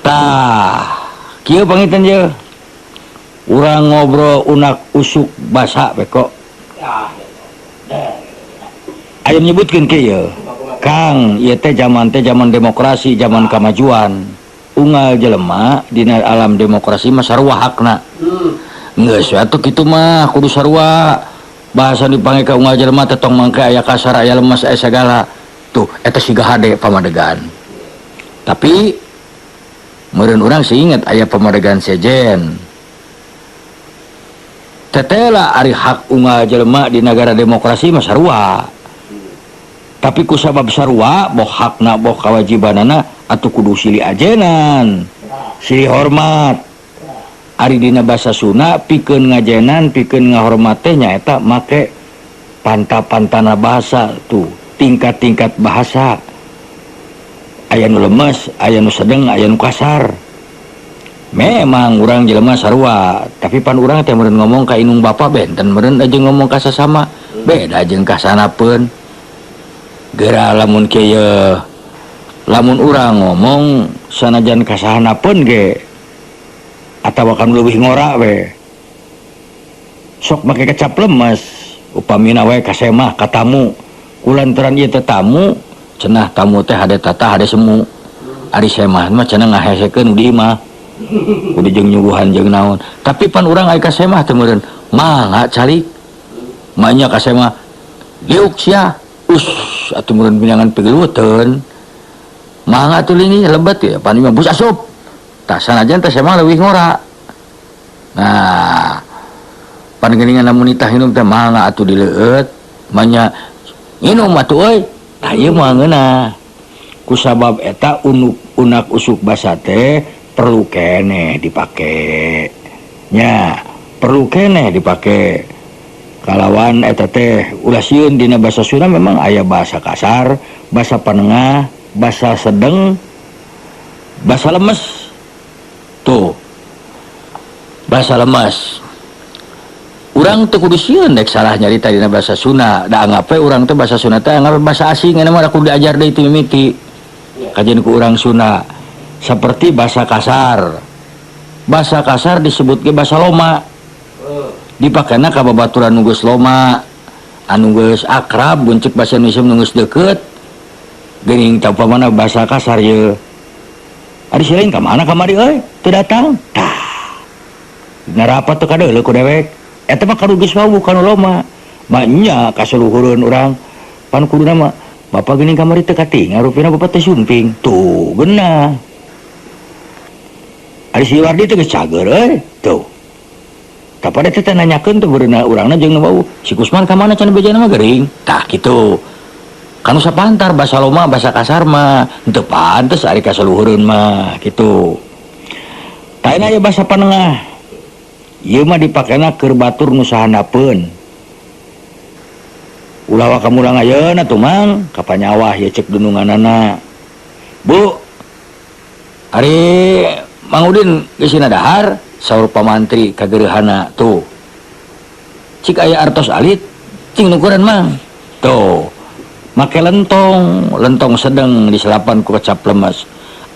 Tah, kieu panginten ye. Urang ngobrol unak usuk basa beko. Aya nyebutkeun kieu. Kang, ieu teh zaman demokrasi, zaman kamajuan. Unggal jelema dina alam demokrasi mah sarua hakna. Geus we atuh kitu mah kudu sarua. Bahasa dipanggil ka unggal jelema teh tong mangke aya kasar, aya lemes, aya sagala. Tuh, eta siga hade pamadegan. Tapi meureun urang sih inget aya pamadegan sejen. Tetela ari hak unggal jelema di negara demokrasi mah sarua. Tapi ku sabab sarua boh hakna boh kawajibanana atuh kudu silih ajenan, silih hormat. Ari dina basa Sunda pikeun ngajenan, pikeun ngahormat teh nyaeta make panta-pantana bahasa tuh, tingkat-tingkat bahasa. Aya nu lemes, aya nu sedeng, aya nu kasar. Memang urang jelema sarua, tapi pan urang teh meureun ngomong ka indung bapa benten meureun aja ngomong ka sasama, beda jeung ka sanapeun. Geura lamun kieu, lamun urang ngomong sanajan ka sahanapeun ge atawa kan leuwih ngora we. Sok make kecap lemes, upamina we ka semah ka tamu. Kulantaran ieu teh tamu, cenah tamu teh hade tata hade semu. Ari semah mah cenah ngahesekeun di imah. Kudu jeung nyuguhan jeung naon. Tapi pan urang aya ka semah teh meureun mangga calik. Manya ka semah liuk sia. Us atuh meureun pinangan pigeluteun. Mangga atuh lingi lebet ya pan imah bus asup. Tah sanajan teh semah leuwih ngora. Nah, pan geuningan lamun nitah minum teh mangga atuh dileueut. Manya nginum atuh euy. Tah ieu mah ngeunah. Kusabab eta unak usuk basa teh perlu keneh dipake. Nya, perlu keneh dipake. Kalawan eta teh ulah sieun dina basa Sunda memang aya bahasa kasar, bahasa panengah, bahasa sedeng, bahasa lemes. Tuh. Bahasa lemes. Urang teu kudu sieun dek salah nyarita dina bahasa Sunda. Da anggap we urang teh bahasa Sunda teh anggap bahasa asing, engke mah kudu diajar deui ti mimiti. Kajian ku urang Sunda. Seperti bahasa kasar. Bahasa kasar disebut ge bahasa loma. Dipakena ka babaturan nu geus loma, anu geus akrab, buncik bahasa Indonesia nu geus deukeut. Geuning tah upamana bahasa kasar ye. Ari si lain ka mana kamari euy? Teu datang. Tah. Narapat teu kadeuleu ku dewek. Eta mah kanu geus wawuh kanu loma. Mah nya kasaluhureun urang. Pan kuduna mah bapak geuning kamari teu katingal rupina bapak teh sumping. Tuh geunah. Ari si Wardi teh geus cager euy. Tuh. Kapan eta teh nanyakeun teh beurena urangna jeung nu wawuh. Si Kusman ka mana cenah bejana mah gering. Tah kitu. Kanu sapantar basa loma basa kasar mah teu pantes ari kasaluhureun mah kitu. Tah aya basa panengah. Ieu mah dipakena keur batur nu sahandapeun. Ulah waka mulang ayeuna tuh mang ka panyawah ieu cek dununganana. Bu, ari Mang Udin geus dina dahar saur pamantri kagereuhana tuh. Cik aya artos alit cing nukuran mang. Tuh. Make lentong, lentong sedeng diselapan ku kecap lemes.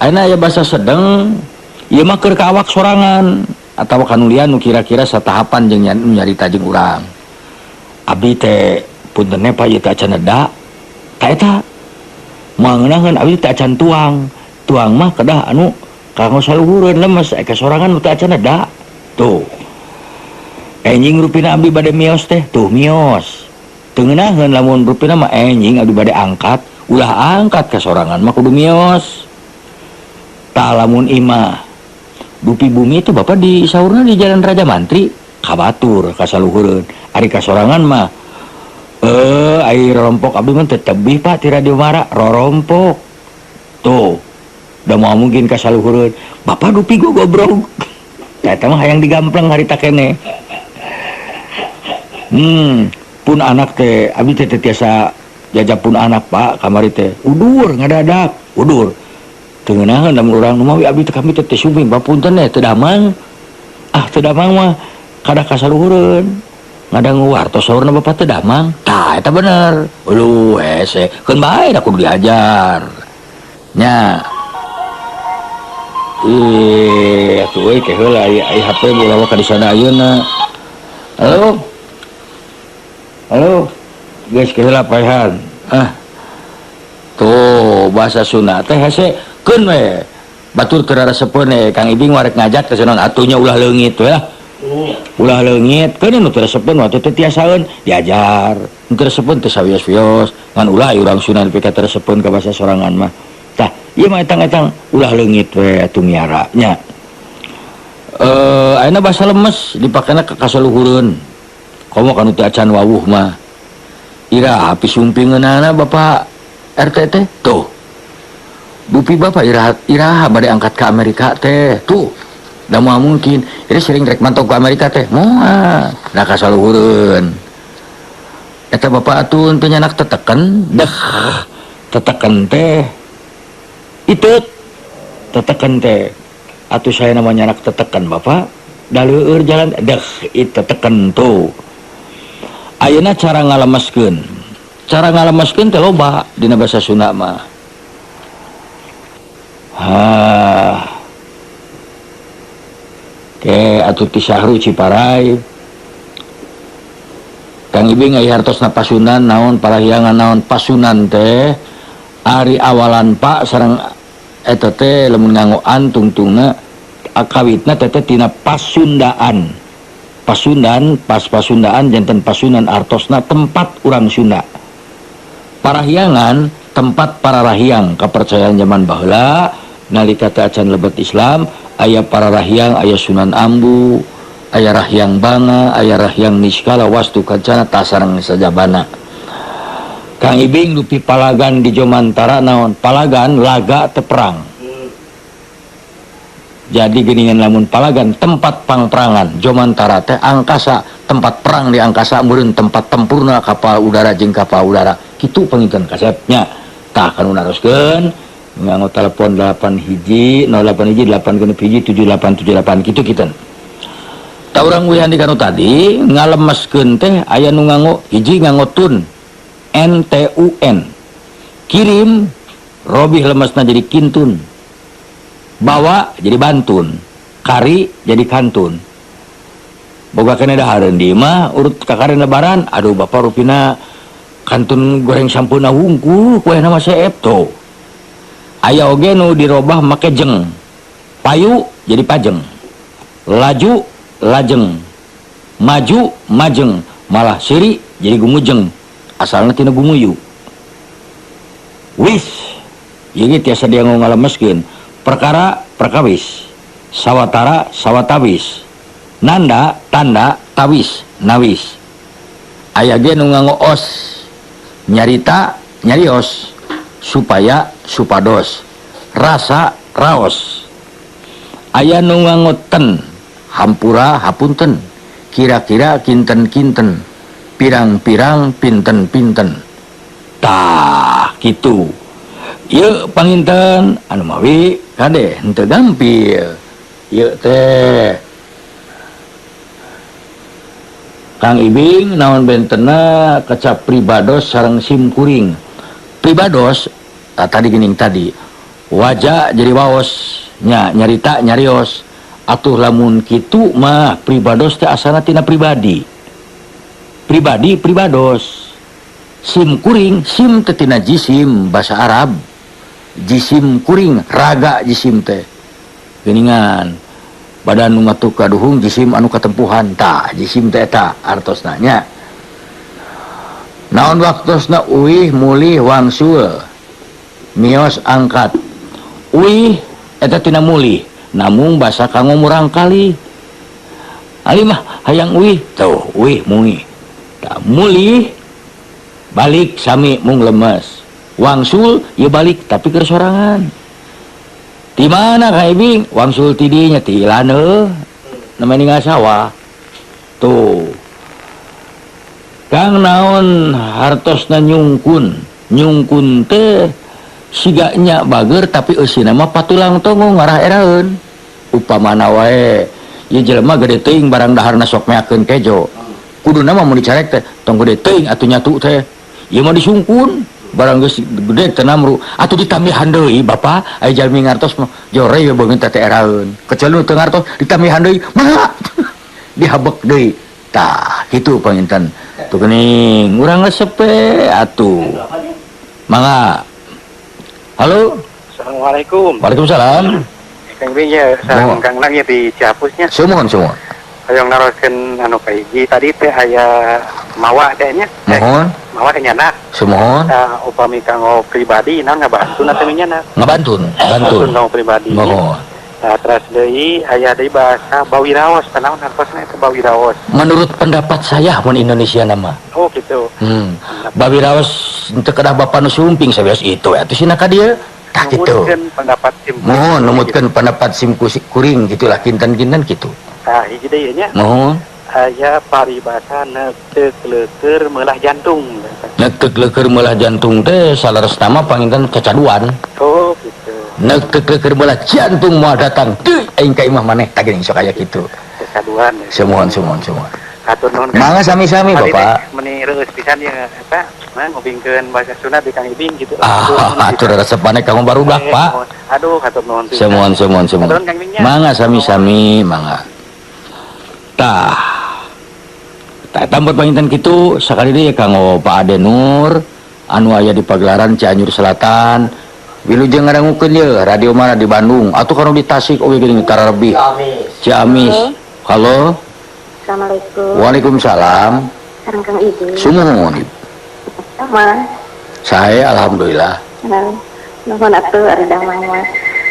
Ayeuna aya basa sedeng, ieu mah keur ka awak sorangan atawa kanulian nu kira-kira satahapan jeung nyarita jeung urang. Abdi teh punten Pak ieu teh acan neda. Tah eta moal ngeunaheun abdi teh acan tuang. Tuang mah kedah anu kanggo saluhureun lemes eka sorangan teh acan neda. Tuh. Enjing rupina abdi bade mios teh, tuh mios. Teu ngeunaheun lamun rupina mah enjing abdi bade angkat, ulah angkat ka sorangan mah kudu mios. Tah lamun imah dupi bumi itu bapak di saurna di Jalan Raja Mantri kabatur kasaluhureun. Ari kasorangan mah ai rorompok abdi mah teu tebih Pak ti Radio Mara rorompok. Tuh. Da moal mungkin kasaluhureun. Bapak dupi gogobrog. Tah eta mah hayang digampleng harita keneh. Pun anak teh abdi teh tiasa jajab pun anak Pak kamari teh. Udur ngadadak, udur. Teu ngeunaheun lamun urang nu mawi abdi teh kami teh teu sumping bapunten teh teu damang. Ah teu damang mah kada kasaluhureun. Ngadangu wartos saurna bapak teu damang. Tah eta bener. Uluh hese keun bae da kudu diajar. Nya. Ih, atuh euy teh heula aya HP bola ka di sana ayeuna. Halo. Halo. Geus ke heula paehan. Ah. Tuh, bahasa Sunda teh hese keun we. Batur teu raresepeun Kang Ibing warek ngajak ke sonon atunya ulah leungit we lah. Ulah leungit keun nu teu resepeun waktu teu tiasaeun diajar. Nu teu resepeun teu sawios-wios ngan ulah urang Sunda nepi ka teu resepeun ka basa sorangan mah. Tah, ieu mah etang-etang ulah leungit we atuh miara nya. Ayeuna basa lemes dipakena ka kasaluhureun. Komo kanu teu acan wawuh mah. Iraha pisumpingeunana Bapak RT teh? Tuh. Dupi Bapak iraha bade angkat ke Amerika teh. Tuh. Da moal mungkin. Jadi sering rek mantau ke Amerika teh. Moal. Da kasaluhureun. Eta Bapak atuh teu nyanak teteken, deh. Teteken teh. Iteut. Teteken teh. Atuh saya namanya nyanak teteken Bapak. Da leueur jalan deh iteteken tuh. Ayeuna cara ngalemeskeun. Cara ngalemeskeun teh loba dina basa Sunda mah. Ha. Ke atuh ti Sahru Ciparai. Kang Ibing aya hartosna pasunan naon parahyangan naon pasunan teh ari awalan pak sareng eta teh lamun nganggoan tungtungna akawitna teh tina pasundaan. Pasundan, pas pasundaan janten pasunan artosna tempat urang Sunda. Parahyangan tempat para rahyang kepercayaan zaman baheula nalika teh acan lebet Islam aya para rahyang, aya Sunan Ambu, aya Rahyang Banga, aya Rahyang Niskala Wastu Kancana tasareng sajabana. Kang Ibing dupi palagan di Jomantara naon? Palagan laga teh perang. Jadi geningan lamun palagan tempat pangperangan Jomantara teh angkasa tempat perang di angkasa meureun tempat tempurna kapal udara jeung kapal udara kitu panginten kasepnya. Tah kanu naroskeun nganggo telepon 8 hiji 08 hiji 8 genep hiji 7878 kitu kiten. Tah urang uihan di kanu tadi ngalemeskeun teh aya nu nganggo hiji nganggo tun N T U N kirim robih lemesna jadi kintun bawa jadi bantun kari jadi kantun boga kene dahareun di imah urut kakaren lebaran aduh bapak rupina kantun goreng sampurna wungkul kuehna mah seep tuh aya oge nu dirobah make jeng payu jadi pajeng laju lajeng maju majeng malah siri jadi gumujeng asalna tina gumuyu wis ieu ge tiasa dia ngalemeskeun perkara perkawis sawatara sawatawis nanda tanda tawis nawis aya ge nu nganggo os nyarita nyarios supaya supados rasa raos aya nu nganggo ten hampura hapunten kira-kira kinten-kinten pirang-pirang pinten-pinten tah kitu ieu panginten anu mawi kade henteu gampil ieu teh Kang Ibing naon bentena kecap pribados sareng simkuring pribados tadi geuning tadi wajah jadi waos nya nyarita nyarios atuh lamun kitu mah pribados teh asalna tina pribadi pribadi pribados simkuring sim teh tina jisim bahasa Arab jisim kuring raga jisim teh geuningan badan nu matuh kaduhung jisim anu katempuhan tah jisim teh eta artosna nya naon waktosna uih mulih wangsul mios angkat uih eta tina mulih namung basa kanggo murangkali ali mah hayang uih tuh uih mui tah mulih balik sami mung lemes wangsul ieu balik tapi keur sorangan di mana Kang Ibing wangsul ti dinya ti laneuh namanya ninggal sawah tuh Kang naon hartosna nyungkun nyungkun teh siganya bager tapi eusina mah patulang tongo ngarah eraeun upamana wae ieu jelema gede teuing barang daharna sok meakeun kejo kuduna mah mun dicarek teh tong gede teuing atuh nyatu teh ieu mah disungkun Barang geus gede teu namru atuh ditambihan deui Bapak aya jalmi ngartos mah jore we beungeut teh eraeun kecuali nu teu ngartos ditambihan deui mangga dihabek deui tah kitu panginten tuh geuning urang resep we atuh mangga. Halo. Assalamualaikum. Waalaikumsalam. Kang Bing ya, sareng Kang Nang ya di Ciapusnya. Sumuhun sumuhun. Hayang naroskeun anu kahiji tadi teh aya mawa teh nya. Mohon. Mawa teh nyanak. Sumuhun. Tah upami kanggo pribadi naon ngabantun atau nyanak? Ngabantun, bantun. Kanggo pribadi. Mohon. Nah, terus deui aya deui bahasa bawiraos, naon hartosna eta bawiraos? Menurut pendapat saya mun Indonesia nama. Oh gitu. Bawiraos teu kedah bapa nu sumping sawios itu atuh sina ka dieu. Tah kitu. Numutkeun pendapat sim. Mohon numutkeun pendapat sim kuring gitulah kinten-kinten kitu. Tah hiji deui nya. Mohon. Aya paribasa neuteuk leueur meulah jantung. Neuteuk leueur meulah jantung teh saleresna mah panginten cacaduan. Oh gitu. Neuteuk leueur meulah jantung moal datang teuy aing ka imah maneh tah geuning sok aya kitu. Cacaduan. Sumuhun sumuhun sumuhun. Hatur nuhun. Mangga sami-sami Bapak. Meni reueus pisan ya eta mah ngupingkeun bahasa Sunda di Kang Ibing gitu. Ah, atur resepane kanggo barudak, Pak. Aduh, hatur nuhun. Sumuhun sumuhun sumuhun. Mangga sami-sami, mangga. Tah. Tah eta buat panginten kitu sakali deui kanggo Pak Ade Nur anu aya di Pagelaran Cianjur Selatan. Wilujeng ngadangukeun ye radio mana di Bandung atuh kanu di Tasik oge geuning tararebih. Ciamis. Halo. Assalamualaikum. Waalaikumsalam. Sareng Kang Ibing. Sumuhun. Sama. Saya alhamdulillah. Nuhun atuh ari damang mah.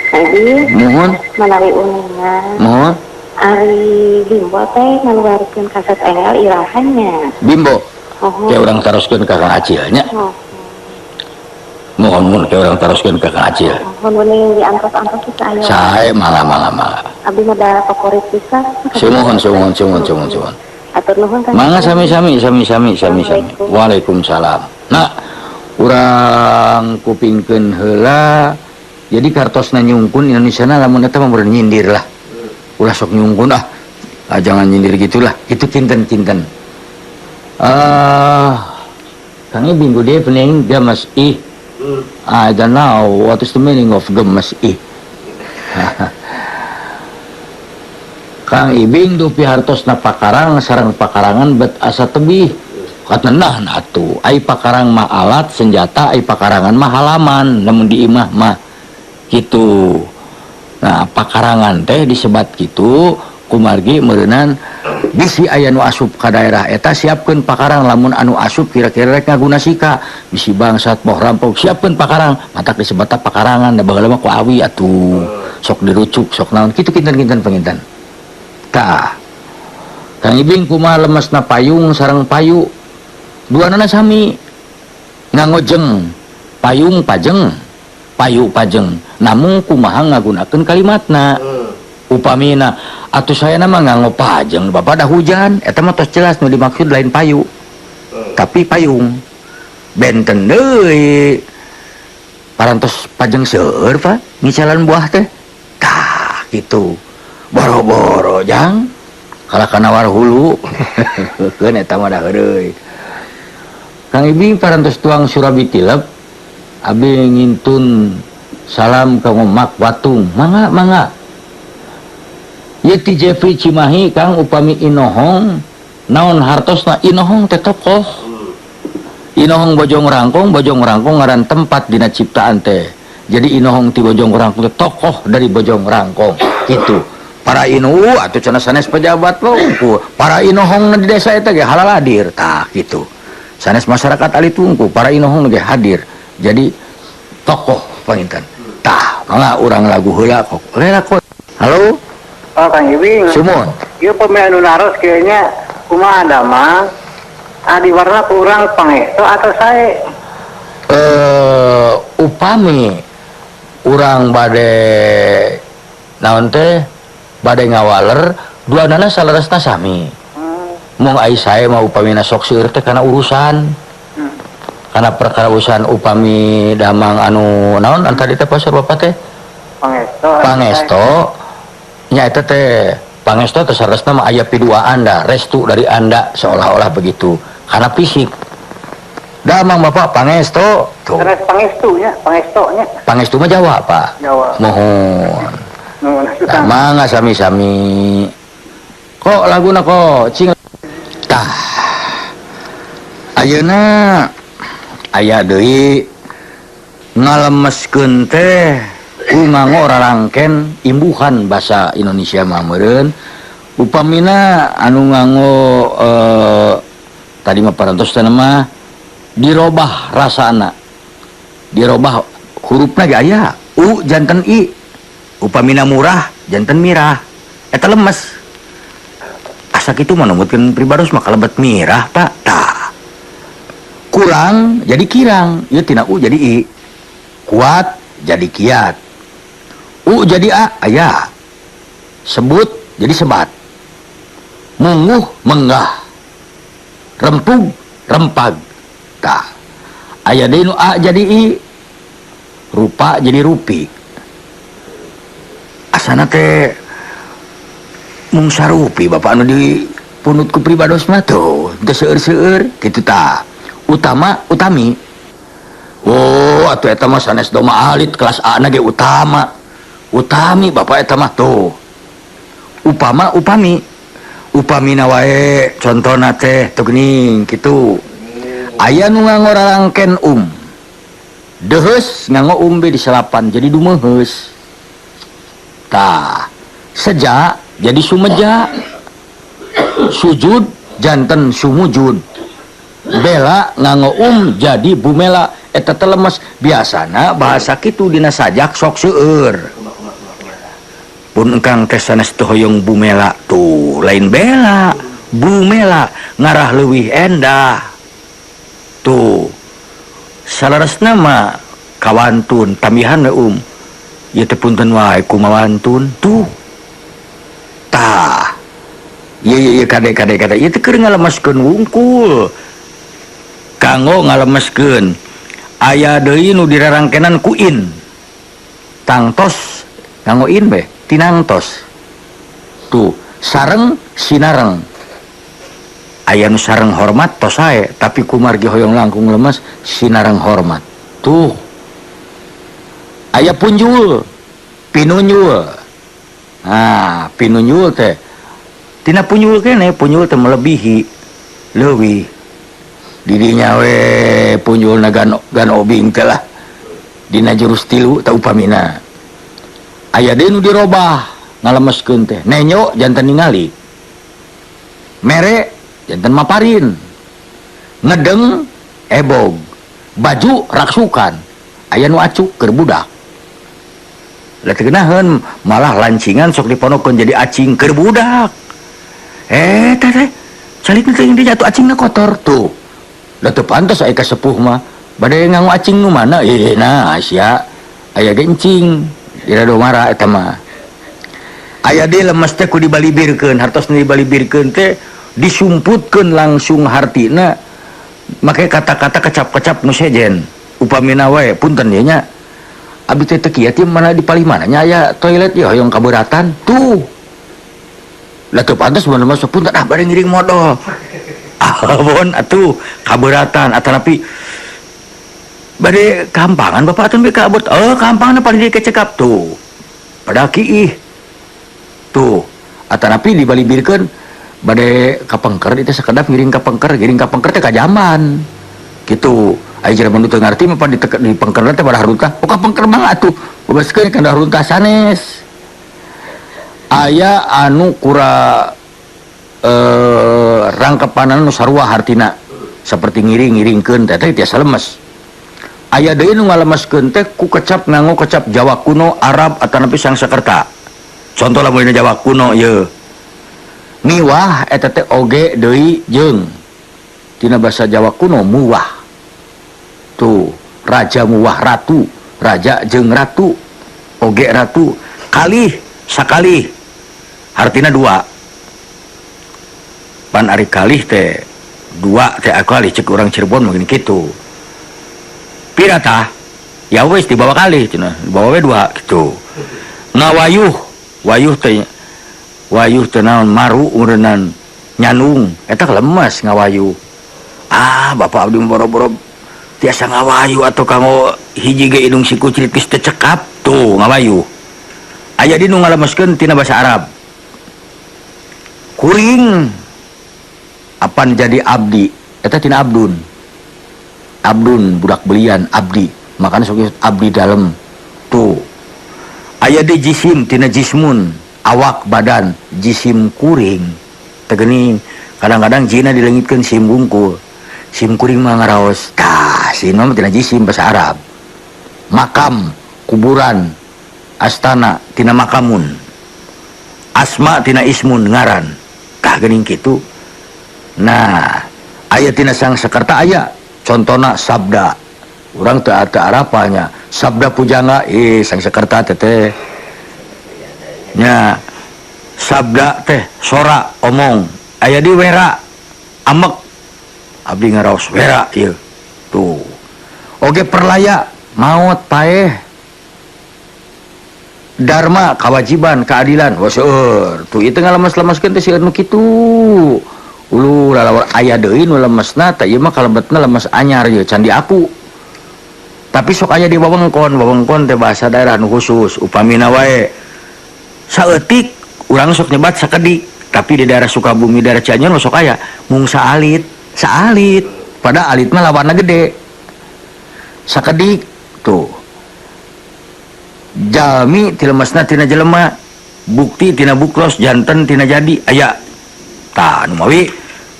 Kang Ibing. Nuhun. Manawi uninga. Nuhun. Ari Bimbo teh ngaluarkeun kaset enggal irahannya. Bimbo. Nuhun. Ke urang taroskeun ka Kang Acil nya. Nuhun mun ke urang taroskeun ka Kang Acil. Nuhun meuning diantos-antos kita aya. Sae mangga mangga mangga. Abdi mah da favorit pisan. Sumuhun sumuhun sumuhun sumuhun sumuhun. Atur nuhun Kang. Mangga sami-sami sami-sami sami-sami. Waalaikumsalam. Nah, urang kupingkeun heula. Jadi kartosna nyungkun Indonesia na lamun eta mah meureun nyindir lah. Ulah sok nyungkun ah. Ah jangan nyindir gitulah. Itu kinten-kinten. Kang Ibing good evening, gemes ih. I don't know what is the meaning of gemes ih. Kang Ibing dupi hartosna pakarang sareng pakarangan bet asa tebih. Katenah atuh, ai pakarang mah alat senjata, ai pakarangan mah halaman, lamun di imah mah kitu. Nah, pakarangan teh disebat kitu kumargi meureunan bisi aya nu asup ka daerah eta siapkeun pakarang lamun anu asup kira-kira rek ngaguna sika bisi bangsat boh rampok siapkeun pakarang matak disebat pakarangan da baheula mah ku awi atuh sok dirucuk sok naon kitu kinten-kinten panginten. Tah Kang Ibing kumaha lemesna payung sareng payu duanana sami ngangojeng payung pajeng payu pajeng namun kumaha ngagunakeun kalimatna upamina atuh saya nama nganggo pajeng bapak dah hujan eta mah tos jelas nu dimaksud lain payu tapi payung benten deui parantos pajeng seueur Pak ngicalan buah teh tah kitu boro-boro jang kalah kana war hulu keun eta mah dah heureuy. Kang Ibing parantos tuang surabi tilep abi ngintun salam ka Mak Watung mangga mangga. Yeti Jeffrey Cimahi Kang upami inohong naon hartosna inohong teh tokoh inohong Bojong Rangkong, Bojong Rangkong ngaran tempat dina ciptaan teh. Jadi inohong ti Bojong Rangkong teh tokoh dari Bojong Rangkong gitu. Para inu atuh cenah sanes pejabat wungkul para inohong di desa eta ge halaladir tah gitu. Sanes masyarakat alit wungkul para inohong ge hadir. Jadi tokoh panginten. Tah mangga urang lagu heula kok. Lela kok. Halo. Oh Kang Ibing. Sumuhun. Ieu pemain anu naros kayaknya kumaha damang adi warna kurang pangesto atau sae? Upami urang bade naon teh bade ngawaler duanana saleresna sami. Mung ai sae mah upamina sok seueur teh kana urusan. Kana perkara urusan upami damang anu naon antara teh pasar bapak teh? Pangesto. Pangesto. Nya eta teh pangesto teh saleresna mah aya piduaan anda, restu dari anda seolah-olah begitu. Karena fisik. Damang Bapak pangestu tuh. Sanes pangestu nya, pangesto nya. Pangestu mah Jawa, Pak. Jawa. Mohon. Nuhun atuh. Mangga sami-sami. Kok laguna kok cing. Tah. Ayeuna aya deui ngalemeskeun teh ku nganggo rarangken imbuhan basa Indonesia mah meureun. Upamina anu nganggo tadi mah parantos teh mah dirobah rasana, dirobah hurufna ge aya u janten i, upamina murah janten mirah, eta lemes. Asa kitu mah numutkeun pribados mah kalebet mirah Pak. Tah kurang jadi kirang, ieu tina u jadi i, kuat jadi kiat, u jadi a aya, sebut jadi sebat, munguh menggah, rempug rempag. Tah aya deui nu a jadi i, rupa jadi rupi. Asana teh mung sarupi Bapak anu dipunut ku pribados mah tuh teu seueur-seueur kitu tah. Utama utami. Oh atuh eta mah sanes doma alit kelas A na ge utama. Utami Bapak eta mah tuh. Upama upami. Upamina wae contona teh teu geuning kitu. Aya nu nganggo rarangken deheus nganggo be di selapan jadi dumeheus. Tah seja jadi sumeja, sujud janten sumujud, bela nganggo jadi bumela, eta teh lemes. Biasana bahasa kitu dina sajak sok seueur. Pun engkang teh sanes teu hoyong bumela tuh lain bela, bumela ngarah leuwih endah. Tuh saleresna mah kawantun tambihan we ieu teh punten wae kumawantun tuh. Tah ieu ieu kade kade kade ieu teh keur ngalemeskeun wungkul, kanggo ngalemeskeun. Aya deui nu dirarangkenan ku in, tangtos nganggo in be tinangtos tuh, sareng sinareng. Aya nu sareng hormat tos sae, tapi kumargi hoyong langkung lemes sinareng hormat tuh. Aya punjul pinunjul. Nah pinunjul teh tina punjul kene, punjul teh melebihi leuwih didinya we punjulna gan obing teh lah dina jurus tilu teh upamina. Aya deui nu dirobah ngalemeskeun teh nenyo janten ningali, mere janten maparin, ngedeng ebog, baju raksukan, aya nu acuk keur budak. Lah teu geunaheun malah lancingan sok diponokeun jadi acing keur budak. Teh teh calik teh di jatuh acingna kotor tuh. Lah teu pantes aya ka sepuh mah bade nganggo acing nu mana? Nah sia aya ge encing dira domara eta mah. Aya deui lemes teh ku dibalibirkeun, hartos dibalibirkeun teh disumputkeun langsung hartina make kata-kata kecap-kecap nu sejen. Upamina wae punten ye nya, abdi teh teu kieu teh mana di palih mana nya aya toilet ye hoyong kaberatan tuh. Lah teu pantes mun mah punten ah bade ngiring modol. Abon atuh kaberatan atanapi bade kampangan Bapak atuh be kabut. Oh kampangan paling dikecekap tuh. Pada kiih tuh atanapi dibalibirkeun bade kapengker itu sekedap ngiring kapengker, ngiring kapengker teh kajaman gitu. Aya jelema nu teu ngarti mah di pengker teh pada haruntah. Oh kapengker mah atuh bebaskeun kana haruntah sanes. Aya anu kura rangkepanan nu sarua hartina seperti ngiring-ngiringkeun teh teh tiasa lemes. Aya deui nu ngalemeskeun teh ku kecap nganggo kecap Jawa kuno, Arab atanapi Sangsekerta. Contoh lamun dina Jawa kuno ye. Miwah eta teh oge deui jeung tina basa Jawa kuno muwah. Tuh, raja muwah ratu, raja jeung ratu, oge ratu, kalih sakalih. Artina dua. Pan ari kalih teh dua teh kalih cek urang Cirebon mungkin kitu. Pira tah? Ya wis dibawa kalih cenah, dibawa we dua kitu. Ngawayuh, wayuh teh wayuh teh naon maru urenan nyanung eta lemes ngawayuh. Ah bapak abdi boro-boro Tiasa ngawayu atau kanggo hiji ge indung si kucrit geus teu cekap tuh ngawayu. Aya di nu ngalemeskeun tina bahasa Arab. Kuring apan jadi abdi eta tina abdun. Abdun budak belian abdi, makanya sok disebut abdi dalem tuh. Aya di jisim tina jismun, awak badan jisim kuring. Tegening kadang-kadang jina dilengitkeun sim bungkul. Sim kuring mah ngaraos. Tah, sim mah tina jisim bahasa Arab. Makam, kuburan, astana tina makamun. Asma tina ismun ngaran. Tah geuning kitu. Nah, aya tina sang sekerta aya contona sabda. Urang teu arapanya sabda pujangga sang sekerta teh. Nya sabda teh sora omong. Aya di wera amek. Abdi ngaraos wera ieu. Tuh. Oge perlaya maot paeh. Dharma kewajiban keadilan wah seueur. Tuh ieu teh ngalemes-lemeskeun teh seueur nu kitu. Ulu lalawar aya deui nu lemesna teh ieu mah kalebetna lemes anyar ieu can diaku. Tapi sok aya di wewengkon, wewengkon teh bahasa daerah nu khusus upamina wae. Saeutik urang sok nyebat sakedik, tapi di daerah Sukabumi daerah Cianjur mah sok aya mung saalit, saalit. Pada alit mah lawanna gede. Sakedik tuh. Jalmi tilemesna tina jelema, bukti tina bukros, janten tina jadi aya. Tah nu mawi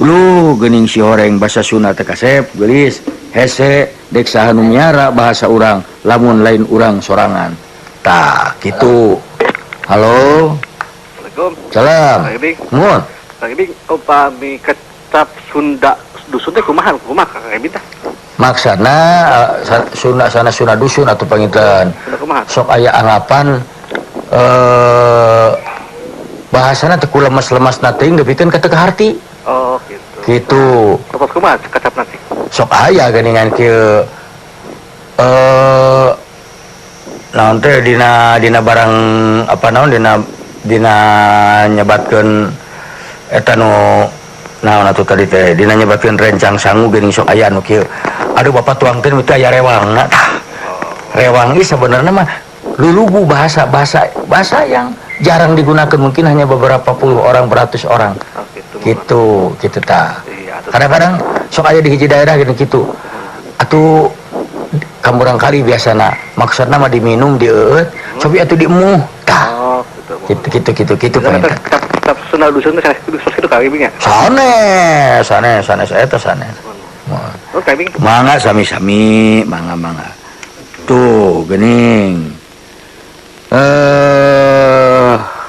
lu geuning si horeng bahasa Sunda teh kasep geulis hese dek saha nu miara bahasa urang lamun lain urang sorangan. Tah kitu. Halo. Assalamualaikum. Salam. Kang Ibing. Nuhun. Kang Ibing, upami kecap Sunda dusun teh kumaha kumaha Kang Ibing tah? Maksana Sunda sana Sunda dusun atau panginten. Sok aya anggapan bahasana teh ku lemes-lemes na teuing depikeun ka teu kaharti. Oh, gitu. Gitu. Sok kumaha kecap nanti? Sok aya geuningan kieu naon teh dina barang apa naon dina nyebatkeun eta nu naon atuh tadi teh dina nyebatkeun rencang sangu geuning sok aya nu kieu. Aduh bapak tuang teh teu aya rewangna tah. Rewang ieu sebenarnya mah lulugu bahasa yang jarang digunakan, mungkin hanya beberapa puluh orang, beratus orang. Oh, gitu. Gitu, gitu tah. Iya, kadang-kadang sok aya di hiji daerah gini gitu. Atuh kamurang kali biasana maksudna mah diminum dieueut, cobi atuh diemuh tah. Oh, gitu. Gitu gitu gitu gitu panginten. Tetap Sunda dusun teh sanes kitu Kang Ibing nya. Sanes, sanes, sanes eta sanes. Oh, Kang Ibing. Mangga sami-sami, mangga mangga. Tuh, geuning.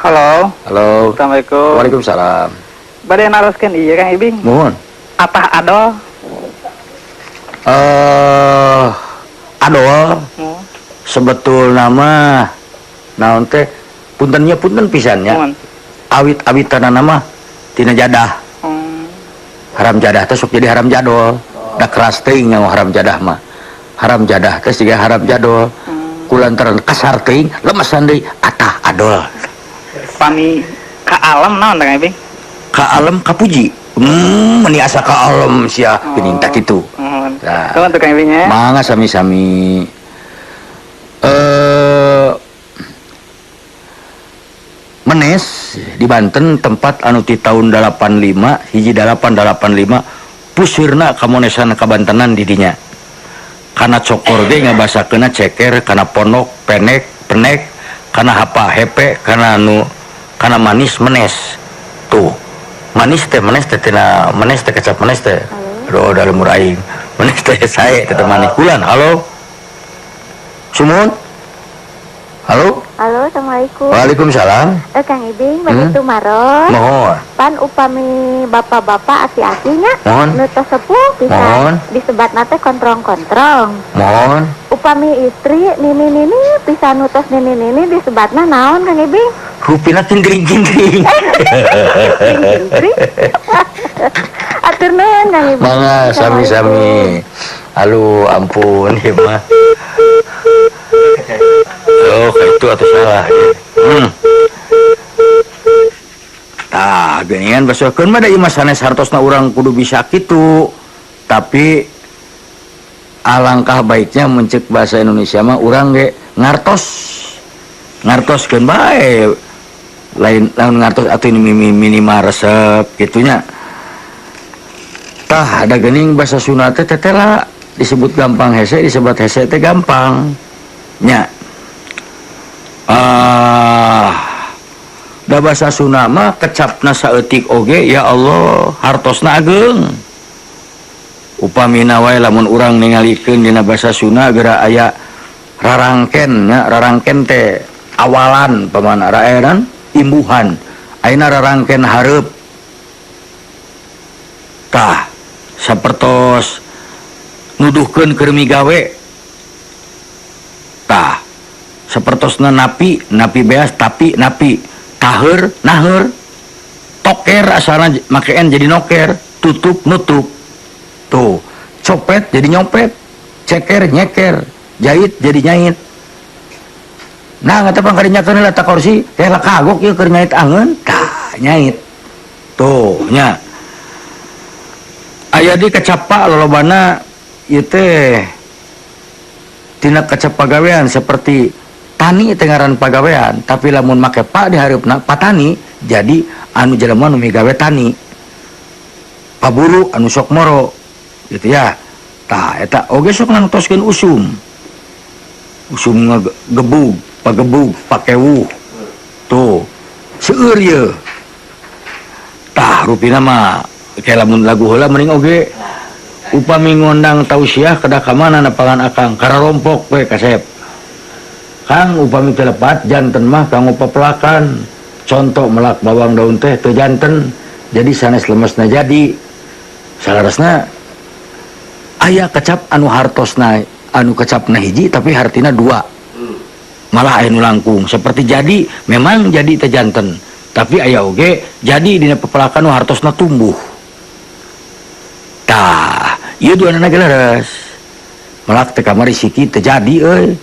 Halo. Halo. Assalamualaikum. Waalaikumsalam. Bade naroskeun ieu Kang Ibing. Mohon. Atah adol. Adol. Sebetulna mah naon teh puntennya punten pisannya. Mohon. Awit-awitanana mah tina jadah. Haram jadah teh sok jadi haram jadol. Da keras teuing nyawa haram jadah mah. Haram jadah teh siga haram jadol. Kulantaran kasar teuing lemesan deui atah adol. Pami ka alam naon teh Kang Ibing? Ka alam kapuji. Meni asa ka alam sia geuning tah kitu. Nah. Nuhun tuh Kang Ibing nya. Mangga sami-sami. Menes di Banten tempat anu ti tahun 85 hiji 885 pusirna kamonesan kabantenan di dinya. Kana cokor ge ngabasakeunna ceker, kana pondok, penek, penek, kana hapa hepe, kana anu, kana manis menes. Tuh. Manis teh menes teh tina menes teh kecap menes teh. Aduh da lemur aing. Menes teh sae teh manis kulan. Halo. Sumuhun. Halo. Halo, Assalamualaikum. Waalaikumsalam. Kang Ibing, bade tumaros. Mohon. Pan upami bapak-bapak aki-akinya Mohon. nu tos sepuh bisa Mohon. disebatna teh kontrong-kontrong. Mohon. Upami istri nini-nini bisa nu tos nini-nini disebatna naon Kang Ibing? Rupina cindring-cindring. Cindring-cindring. Atur nuhun Kang Ibing. Mangga sami-sami. Aduh, ampun ieu mah. Oh, itu atau salah ya. Tah, geuningan basokeun mah da ieu mah sanes hartosna urang kudu bisa kitu. Tapi Alangkah baiknya mencek bahasa Indonesia mah urang ge ngartos. Ngartoskeun bae. Lain lamun ngartos atuh ini minimal resep gitunya. Tah ada geuning bahasa Sunda teh tetela disebut gampang hese, disebut hese teh gampang. Nya. Da bahasa Sunda mah kecapna saeutik oge ya Allah hartosna ageung. Upamina wae lamun urang ningalikeun dina bahasa Sunda geura aya rarangken nya, rarangken teh awalan pamana raeran imbuhan. Ayeuna rarangken hareup. Tah sapertos nuduhkeun keur migawe. Tah sapertosna napi, napi beas tapi napi taheur naheur toker asalna make n jadi noker, tutup nutup. Tuh, copet jadi nyopet, ceker nyeker, jahit jadi nyait. Nah, ngata pang karinyakeun heula ta kursi, teh lah kagok ieu keur nyait angeun, tah nyait. Tuh, nya. Aya di kecapa lolobana ieu teh tina kecap pagawean seperti tani teh ngaran pagawean, tapi lamun make pa di hareupna patani jadi anu jelema nu migawe tani. Paburu anu sok moro gitu ya. Tah eta oge sok nangtoskeun usum. Usum ngegebug, pagebug, pakewuh. Tuh, seueur ieu. Tah rupina mah kayak lamun lagu heula mending oge upami ngondang tausiah kedah ka mana nepangan akang kararompok we kasep. Kang upami teu lepat janten mah kanggo pepelakan. Contoh melak bawang daun teh teu janten jadi sanes lemesna jadi. Salaresna aya kecap anu hartosna anu kecapna hiji tapi hartina dua. Malah aya nu langkung seperti jadi memang jadi teh janten tapi aya oge jadi dina pepelakan nu hartosna tumbuh. Tah ieu duanana ge leres. Melak teh kamari siki teu jadi euy.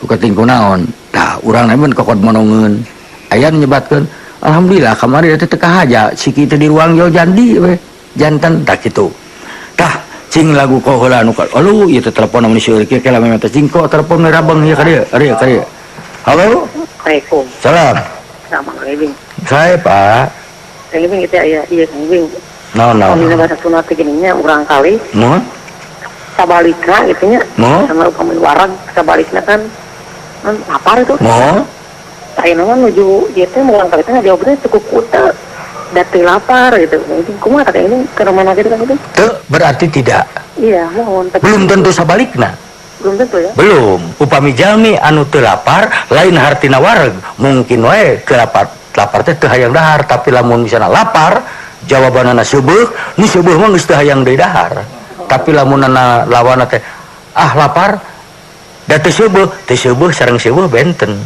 Buka tingku naon. Tah urang mun kokod monongeun. Aya nu nyebatkeun alhamdulillah kamari teh teu kahaja siki teh di ruang jauh jandi we. Janten tah kitu. Tah cing lagu ko heula nu aduh ieu teh telepon mun seueur kieu ke lame teh cing ko telepon rabeng ieu ka dieu, ka dieu, ka dieu. Halo. Assalamualaikum. Salam. Sama Kang Ibing. Saya Pak. Kang Ibing itu aya ieu Kang Ibing. Naon naon. Dina bahasa Sunda teh geuning urang kali. Mun? Sabalikna gitu nya. Mun? Sama upami warang sabalikna kan lapar itu. Mun? Ayeuna mah nuju ieu teh urang kali teh ngajawabna cukup kuta. Da teu lapar gitu. Mungkin kumaha teh ini ke mana gitu kan itu? Teu berarti tidak. Iya, mohon. Belum tentu sabalikna. Belum tentu ya? Belum. Upami jalmi anu teu lapar lain hartina wareg, mungkin wae teu lapar. Lapar teh teu hayang dahar, tapi lamun misalna lapar jawabanana seubeuh, nu seubeuh mah geus teu hayang deui dahar. Oh. Tapi lamunana lawanna teh ah lapar da teu seubeuh sareng seubeuh benten.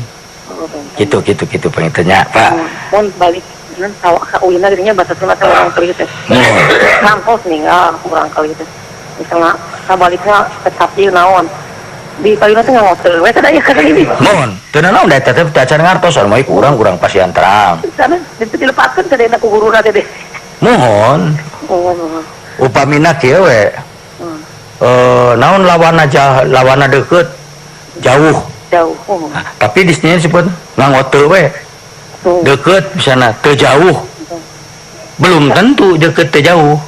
Oh, benten. Gitu gitu gitu panginten nya, Pak. Mun balik tawa ka uina geuning bahasa Sunda teh urang kali teh. Ngampos ninggal urang kali teh. Misalna sabalikna kecap ieu naon. Di kalina teh ngangoteul we teh da ieu ka ini. Mun, teu naon da teh teh acan ngartos anu mah kurang kurang pasian terang. Sana ditu dilepatkeun ka dena ku guruna teh deh. Mohon. Oh. Upamina kieu we. Naon lawanna lawanna deukeut jauh. Jauh. Oh. Nah, tapi di sini disebut ngangoteul we. Deket misalnya teu jauh. Belum tentu deket teu jauh.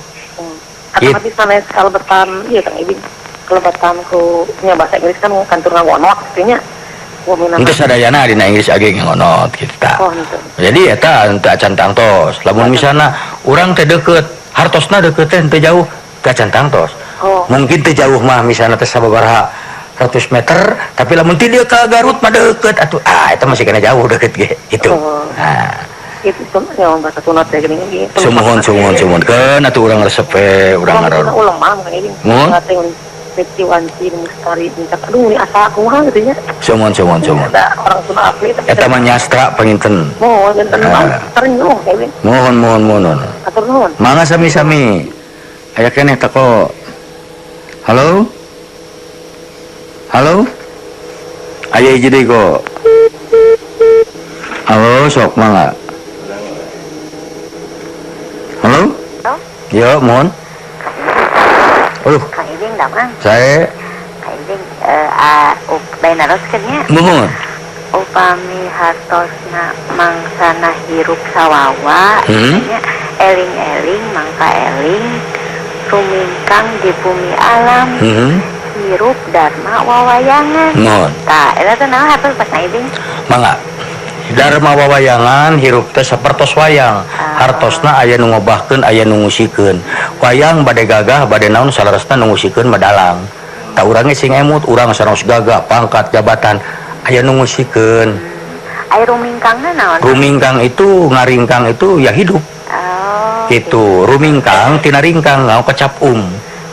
Tapi sanes kalebetan ieu Kang Ibing. Kalebetan ku nya bahasa Inggris kan kantur ngangonot kitu nya. Henteu sadayana dina Inggris age ngangonot kitu tah. Oh, henteu. Jadi eta henteu acan tangtos. Lamun misalna urang teh deket, hartosna deket teh henteu jauh, teu acan tangtos. Oh. Mungkin teu jauh mah misalna teh sababaraha ratus meter, tapi lamun ti dieu ka Garut mah deukeut atuh. Ah, eta masih kena jauh deukeut ge gitu. Oh. Nah. Itu ya bahasa Sunda teh geuning ge. Sumuhun sumuhun sumuhun. Keun atuh urang resep we, urang ngaror. Ulama mah geuning. Mun? Peci wanci mustari minta aduh ini asa kumaha gitu nya. Sumuhun sumuhun sumuhun. Ada orang Sunda asli tapi eta mah nyastra panginten. Mohon janten mah terenyuh ge. Mohon mohon mohon. Atur nuhun. Mangga sami-sami. Aya keneh teko. Halo? Halo? Aya hiji deui kok. Halo, sok mangga. Halo? Halo? Yo, mohon. Aduh. Kang Ibing Ibing damang. Sae. Kang Ibing bae naroskeun nya. Muhun. Upami hartosna mangsana hirup sawawa nya eling-eling mangka eling rumingkang di bumi alam. Hirup dharma wawayangan. Muhun. Tah eta teh naon hartos Pak Kang Ibing? Mangga. Dharma wawayangan hirup teh sapertos wayang. Hartosna aya nu ngobahkeun aya nu ngusikeun. Wayang bade gagah bade naon saleresna nu ngusikeun mah dalang. Tah urang ge sing emut urang sanaos gagah pangkat jabatan aya nu ngusikeun. Aya rumingkangna naon? Rumingkang itu ngaringkang itu ya hidup. Oh. Gitu. Rumingkang tina ringkang ngao kecap um.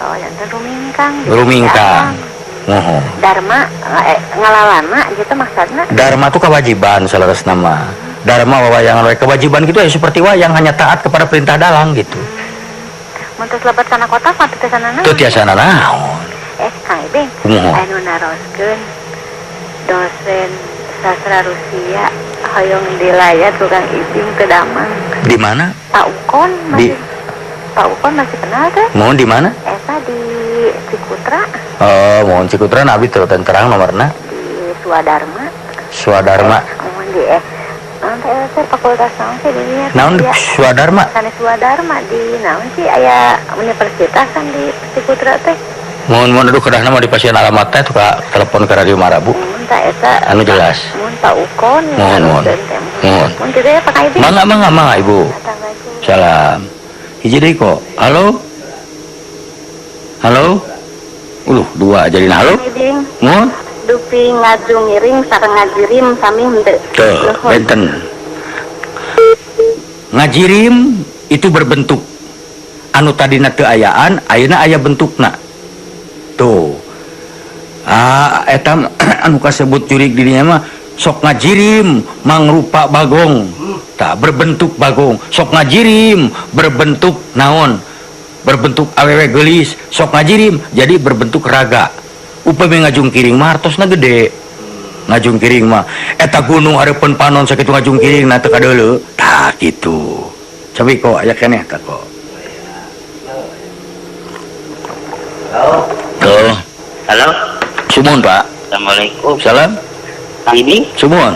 Oh, janten rumingkang. Rumingkang. Muhun. Dharma ngalalana gitu maksudna? Dharma itu kewajiban saleresna mah. Dharma wawayangan we kewajiban gitu ya seperti wayang hanya taat kepada perintah dalang gitu. Mun tos lebet kana kota mah teu tiasa naon? Teu tiasa naon. Kang Ibing, anu naroskeun dosen sastra Rusia hoyong dilayat tukang Ibing teu damang. Di mana? Pak Ukon masih. Pak Ukon masih kenal teh? Mohon di mana? Eta di Cikutra. Oh, mohon Cikutra nabi teu terang nomorna. Di Swadharma. Swadharma. Mohon di naon teh fakultas naon sih di dinya? Naon Swadharma? Sanes Swadharma di naon sih aya universitas kan di Cikutra teh. Mohon mohon aduh kedahna mah di pasien alamatnya tuh ka telepon ke Radio Marabu. Mohon ta eta anu jelas. Mohon Pak Ukon. Mohon mohon. Mohon. Mohon kitu ya Pak Ibing. Mangga mangga mangga Ibu. Salam. Hiji deui kok. Halo? Halo? Uluh, dua jadi halo. Mohon. Dupi ngajungiring sareng ngajirim sami henteu. Tuh, benten. Ngajirim itu berbentuk. Anu tadina teu ayaan, ayeuna aya bentukna. Tuh. Ah, eta anu kasebut jurig dirinya mah sok ngajirim mangrupa bagong. Tah berbentuk bagong, sok ngajirim berbentuk naon? Berbentuk awewe geulis, sok ngajirim jadi berbentuk raga. Upami ngajungkiring mah hartosna gede. Ngajungkiring mah eta gunung hareupeun panon sakitu ngajungkiring na teu kadeuleu. Tah kitu. Cobi kok aya keneh tah kok. Halo. Tuh. Halo. Sumuhun, Pak. Assalamualaikum. Salam. Kang Ibing. Sumuhun.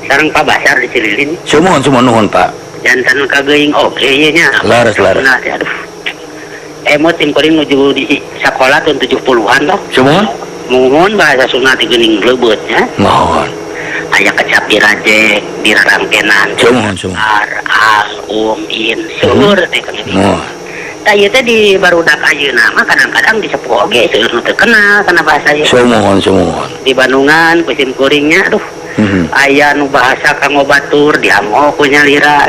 Sareng Pak Basar di Cililin. Sumuhun, sumuhun nuhun, Pak. Jantan kageuing oge ieu nya. Laras, laras. Nah, aduh. Emot tim kuring nuju di sekolah tahun 70-an toh. Sumuhun. Muhun bahasa Sunda teh geuning leubeut nya. Muhun. Aya kecap dirajek, dirarangkenan. Sumuhun, sumuhun. Ar, al, um, in, seueur teh Kang Ibing. Muhun. Tah ieu teh di barudak ayeuna mah kadang-kadang di sepuh oge seueur nu teu kenal kana bahasa ieu. Sumuhun, sumuhun. Di Bandungan ku sim kuringnya aduh. Aya nu bahasa kanggo batur diamok ku nyalira.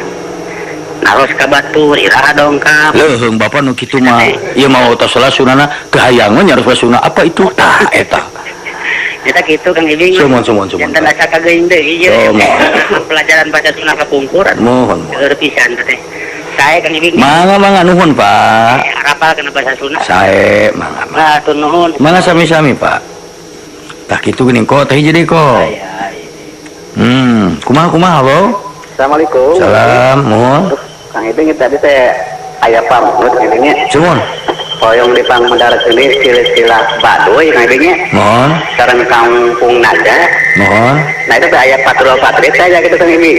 Naros ka batur iraha dongkap. Leuheung bapa nu kitu mah ieu mah tos salah sunana teu hayang we nyaros sunah apa itu tah eta. Eta kitu Kang Ibing. Sumuhun, sumuhun, sumuhun. Janten asa kageuing deui ieu. Pelajaran bahasa Sunda kapungkur. Muhun. Seueur pisan teh. Sae Kang Ibing. Mangga mangga nuhun Pak. Arapal kana bahasa Sunda. Sae mangga. Mangga hatur nuhun. Mangga sami-sami Pak. Tah kitu geuning kok teh jadi kok. Kumaha kumaha halo? Assalamualaikum. Salam, muhun. Kang Ibing tadi teh aya pamut Kang Ibing nya. Sumuhun. Hoyong di pangmedar sini silsilah Baduy Kang Ibing nya. Muhun. Sareng kampung Naga. Muhun. Nah itu teh aya patrol patrit saja gitu Kang Ibing.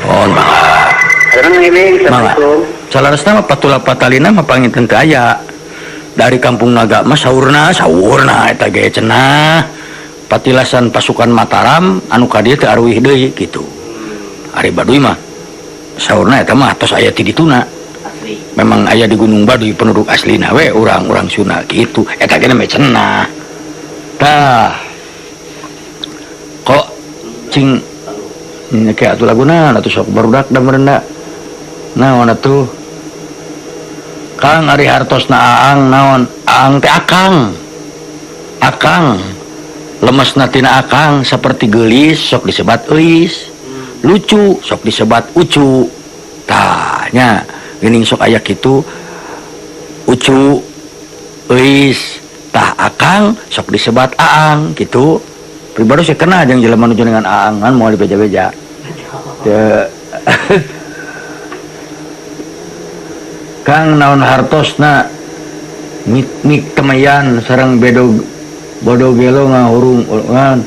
Muhun mangga. Kang Ibing, assalamualaikum. Salaresna mah patula patalina mah panginten teu aya. Dari kampung Naga mah saurna, saurna eta ge cenah. Patilasan pasukan Mataram anu ka dieu teu aruih deui kitu. Ari Baduy mah saurna eta mah tos aya ti dituna. Memang aya di Gunung Baduy penduduk aslina we urang-urang Sunda kitu. Eta ge mah cenah. Tah. Kok cing nya atuh laguna atuh sok barudak da merendah. Naon atuh Kang ari hartosna aang naon aang teh akang akang lemesna tina akang seperti geulis sok disebat euis lucu sok disebat ucu tah nya geuning sok aya kitu ucu euis tah akang sok disebat aang kitu pribadi saya kenal jeung jelema nu dengan aang kan moal dibeja-beja teu. Kang naon hartosna Mik temayan sareng bedog bodo gelo ngahurungan.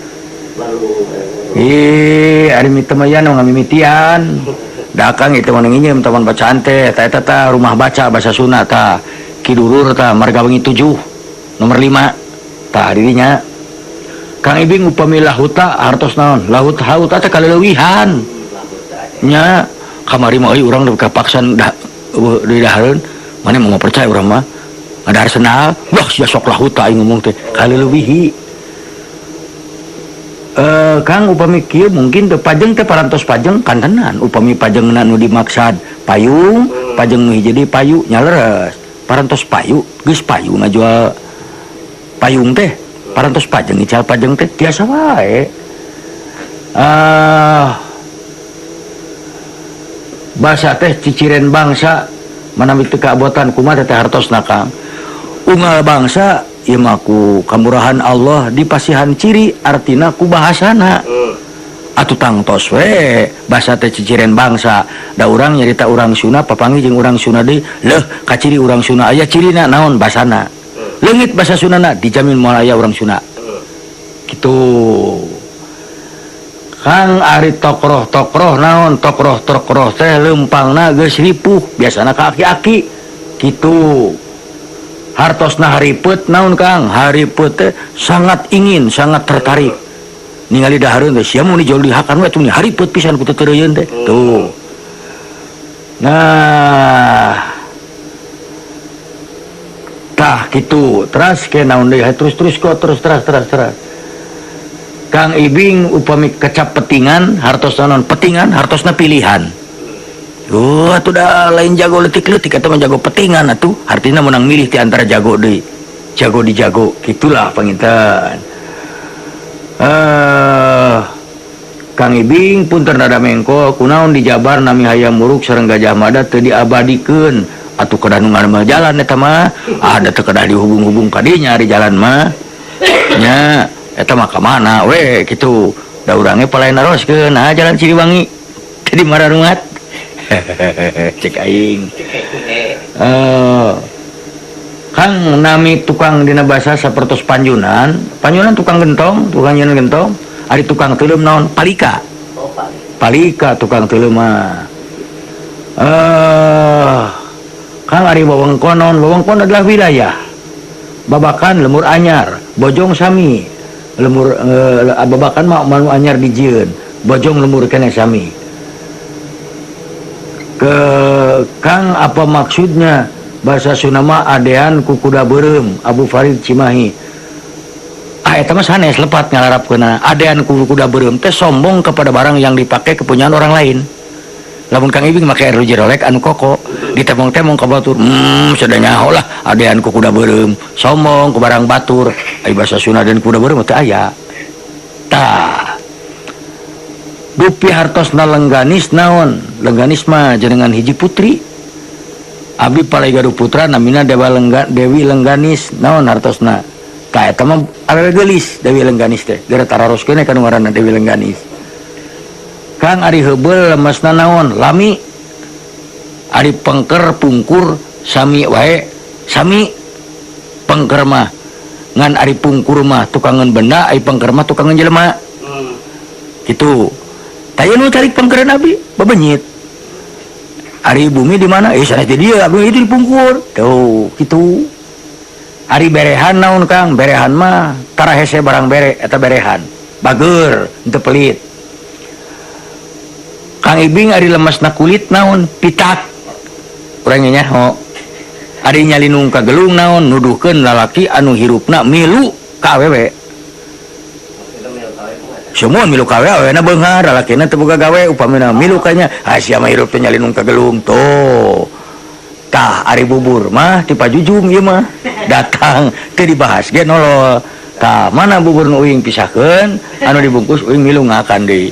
Ih, ari mitemayan ngamimitian. Dakang itu mah nginjem taman bacaan teh, ta eta tah rumah baca bahasa Sunda tah. Kidurur tah Marga Wengi 7 nomor 5. Tah dirinya. Kang Ibing upami lahuta hartos naon? Lahut haut teh kaleuwihan. Nya kamari mah euy urang kapaksan di dahareun. Mane mau percaya urang mah. Ada Arsenal, wah sia sok lahuta aing ngomong teh kaleuwihi. Kang upami kieu mungkin teu pajeng teh parantos pajeng kantenan upami pajengna nu dimaksad payung, pajeng nu hiji deui payu nya leres. Parantos payu, geus payu ngajual payung teh, parantos pajeng ical pajeng teh tiasa wae. Basa teh ciciren bangsa manawi teu kaabotan kumaha teh hartosna Kang. Unggal bangsa ieu mah ku kamurahan Allah dipasihan ciri artina ku bahasana. Atuh tangtos we basa teh ciciren bangsa. Da urang nyarita urang Sunda papanggih jeung urang Sunda deui, leuh kaciri urang Sunda aya cirina naon basana. Leungit basa Sundana dijamin moal aya urang Sunda. Kitu. Kang ari tokroh-tokroh naon tokroh-tokroh teh leumpangna geus ripuh biasana ka aki-aki. Kitu. Hartosna haripet naon Kang? Haripet teh sangat ingin, sangat tertarik. Ningali dahareun teh sia mun dijol dihakan we atuh haripet pisan ku teu teh. Tuh. Nah. Tah kitu, teras ke naon deui terus-terus kok terus teras teras teras. Kang Ibing upami kecap petingan, hartosna naon? Petingan hartosna pilihan. Oh, atuh dah lain jago leutik-leutik atau jago petingan atuh artinya menang milih di antara jago deui. Jago di jago, gitulah panginten. Kang Ibing punten rada mengko kunaon dijabar nami Hayam Wuruk sareng Gajah Mada teu diabadikeun atuh kedah nu ngaremel jalan eta mah ada teu kedah dihubung-hubung ka dinya ari jalan mah nya eta mah ka mana we kitu da urangnya palain naroskeun nah jalan Siliwangi teu di mararuat. Cek aing. Kang nami tukang dina basa sapertos panjunan, panjunan tukang gentong, tukang nyeun gentong, ari tukang teuleum naon? Palika. Palika tukang teuleum mah. Kang ari wewengkon naon? Wewengkon adalah wilayah. Babakan lemur anyar, bojong sami. Lemur babakan mah manu anyar dijieun, bojong lemur keneh sami. Ke Kang apa maksudnya bahasa Sunda mah adean ku kuda beureum Abu Farid Cimahi. Ah eta mah sanes lepat ngalarapkeunana. Adean ku kuda beureum teh sombong kepada barang yang dipakai kepunyaan orang lain. Lamun Kang Ibing make RJ Rolex anu koko ditemong-temong ka batur, sudah nyaho lah adean ku kuda beureum, sombong ku barang batur. Ai bahasa Sunda dan kuda beureum teh aya. Tah. Dupi hartosna Lengganis naon? Lengganis mah jenengan hiji putri. Abdi palai gaduh putra namina Dewa Lengga, Dewi Lengganis naon hartosna? Tah eta mah awewe geulis Dewi Lengganis teh. Geura tararoskeun ka nu ngaranna Dewi Lengganis. Kang ari heubeul lemesna naon? Lami. Ari pengker pungkur sami wae, sami pengker mah. Ngan ari pungkur mah tukangan benda, ari pengker mah tukangan jelema. Kitu. Taya nu cari pengkeran abi, bebenyit. Ari bumi di mana? Sanes di dieu, abi itu di pungkur. Tuh, kitu. Ari berehan naon Kang? Berehan mah tara hese barang bere, eta berehan. Bager, henteu pelit. Kang Ibing ari lemesna kulit naon? Pitak. Urang nyaho. Ari nyalinung ka gelung naon? Nuduhkeun lalaki anu hirupna milu ka awewe. Semua milu ka awewe na beunghar, lalakina teu boga gawe upamina milu kanya. Ah sia mah hirup teh nyalinung ka gelung tuh. Tah ari bubur mah ti pajujung ieu mah. Datang teu dibahas ge nolol. Tah mana bubur nu uing pisahkeun, anu dibungkus uing milu ngakan deui.